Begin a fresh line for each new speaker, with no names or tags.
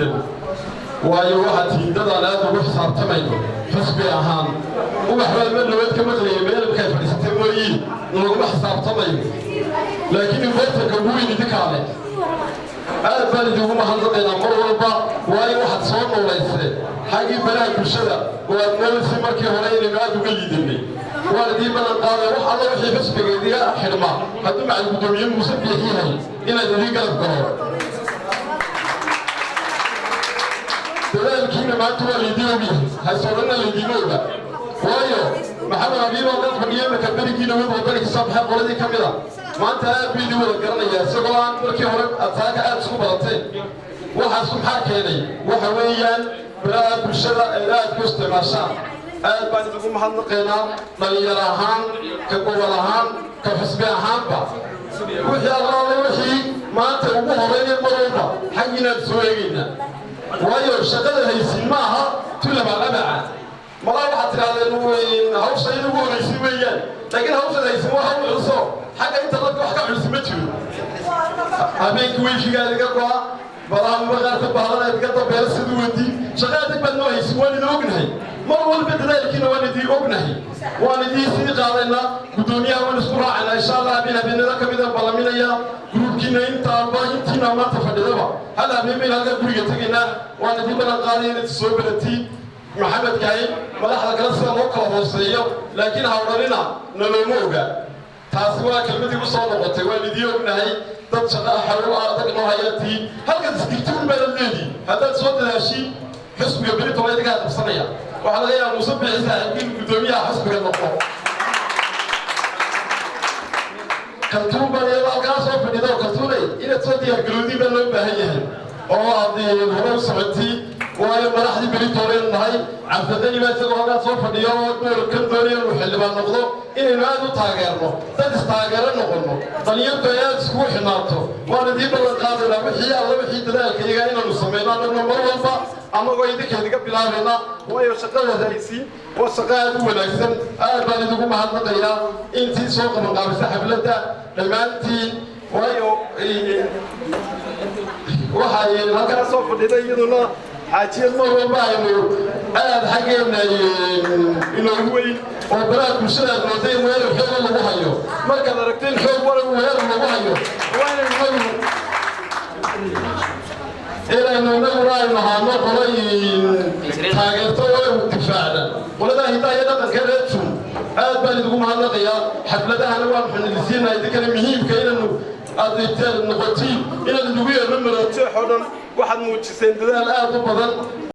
Intiinan, waayo waxaad tihiin dad aan aad ugu xisaabtamayno xusbi ahaan. Ubax baan mar dhaweed ka maqlayay meelabkay fadhiisatay mooyi, nalaguma xisaabtamayo, laakiin importanka ugu weyn idinkaa leh. Aad baan idinku mahadnaqaynaa mar walba, waayo waxaad soo noolayseen xaggii baraha bulshada oo aad moodaysay markii hore inaynu aad uga liidanay. Waan idiin ballan qaaday, wax alla wixii xusbiga idiga xidhma, hadduu macal guddoomiye Muuse Biixi yahay, inaan idiin garab galo. Dadaalkiina maanta waa laydiin ogyahay, haysoodhanna laydiima oga, waayo Maxamed Abiiboo dad fadhiyo imika berigiina wad waddanka kasoo baxay qoladii ka mid a maanta aad buu idin wada garanayaa, isagoo aan markii hore adsaaka aad isku badateen. Waxaas maxaa keenay? Waxa weeyaan baraha bulshada ay aad ku isticmaashaan. Aad baan idinku mahadnaqaynaa dhalinyaro ahaan, ka gobol ahaan, ka xusbi ahaanba. Wixii allaale wixii maanta ugu horeynaya mar walba xaggiinaan soo eegaynaa, waayo shaqada haysin ma aha tulabalabaca. Malaa waxaad tidhahdeen hawsha in ugu horraysin weeyaan, laakiin hawshaad haysin waa hawl culuso. Xagga internetka wax ka culsi ma jiro. Habeenkii wifigaa idiga go'a, balaha maqaarka bahlana idiga dabeelo siduu wadi. Shaqa adag baad noo haysin, waan idin ognahay. Mar walba dadaalkiina waan idin ognahay, waan idiin sii qaadaynaa. Guddoomiyaha waan isku raacaynaa, insha Allah. Habeen habeenada ka mida ballaminaya gruubkiina intaaba, intiina maanta fadhidaba, hal habeen baynu halkaa guriga tegaynaa. Waan idiin ballan qaaday inaad soo baratiin Maxamed Kaahin, madaxda kale sida loo kala hooseeyo, laakiin ha odhanina nalooma oga. Taasi waa kelmadii ku soo noqotay. Waan idiin ognahay, dad shaqa xawl adag noo hayatiin. Halkaad isdigtuun baadad leedihin. Haddaad soo dadaashiin, xusbiga berito waa idinkaa qabsanaya. Waxaa laga yaaba Muuse Biixi saaxiibkiin guddoomiyaha xusbiga noqo. Kaltuun baan iyadoo halkaa soo fadhida oo kaltuunay, inaad soo diyaargarowdiin baa loo baahan yahay oo aad hore u socotiin, waayo madaxdii beritooreen nahay. Cabdiqani baa isagoo halkaa soo fadhiyo oo doorkan doonaya inuu xildhibaan noqdo. Inaynu aad u taageerno, dad istaageero noqono, dhalinyartu ay aad iskugu xidhnaato. Waan idiin ballan qaadaynaa wixii alla wixii dadaalka iyaga inaanu samayno annaguna mar walba, annagoo idinka idiga bilaabayna, waayo shaqada haysiin waa shaqo aad u wanaagsan. Aad baan idigu mahadnaqayaa intii soo qabanqaabisa xafladda dhammaantiin, waayo waxay halkaa soo fadhida iyaduna xaajiyad mar walba aynu aad xaggeena inoogu weyn oo baraha bulshada aad mooday in weerar xooga lagu hayo. Markaad aragto in xoog weerar lagu hayo, waa inaynu inaguna aynu ahaano qolay taageerto oo difaacda qoladaha hiddaha iyo dhaqanka reer Jum. Aad baan idigu mahadnaqayaa. Xafladahana waan xunilisiinaa idinkana muhiimka inaynu aad noqotiin inaan idigu yeerno maroojeex oo dhan. Waxaad muujiseen dadaal aad u badan.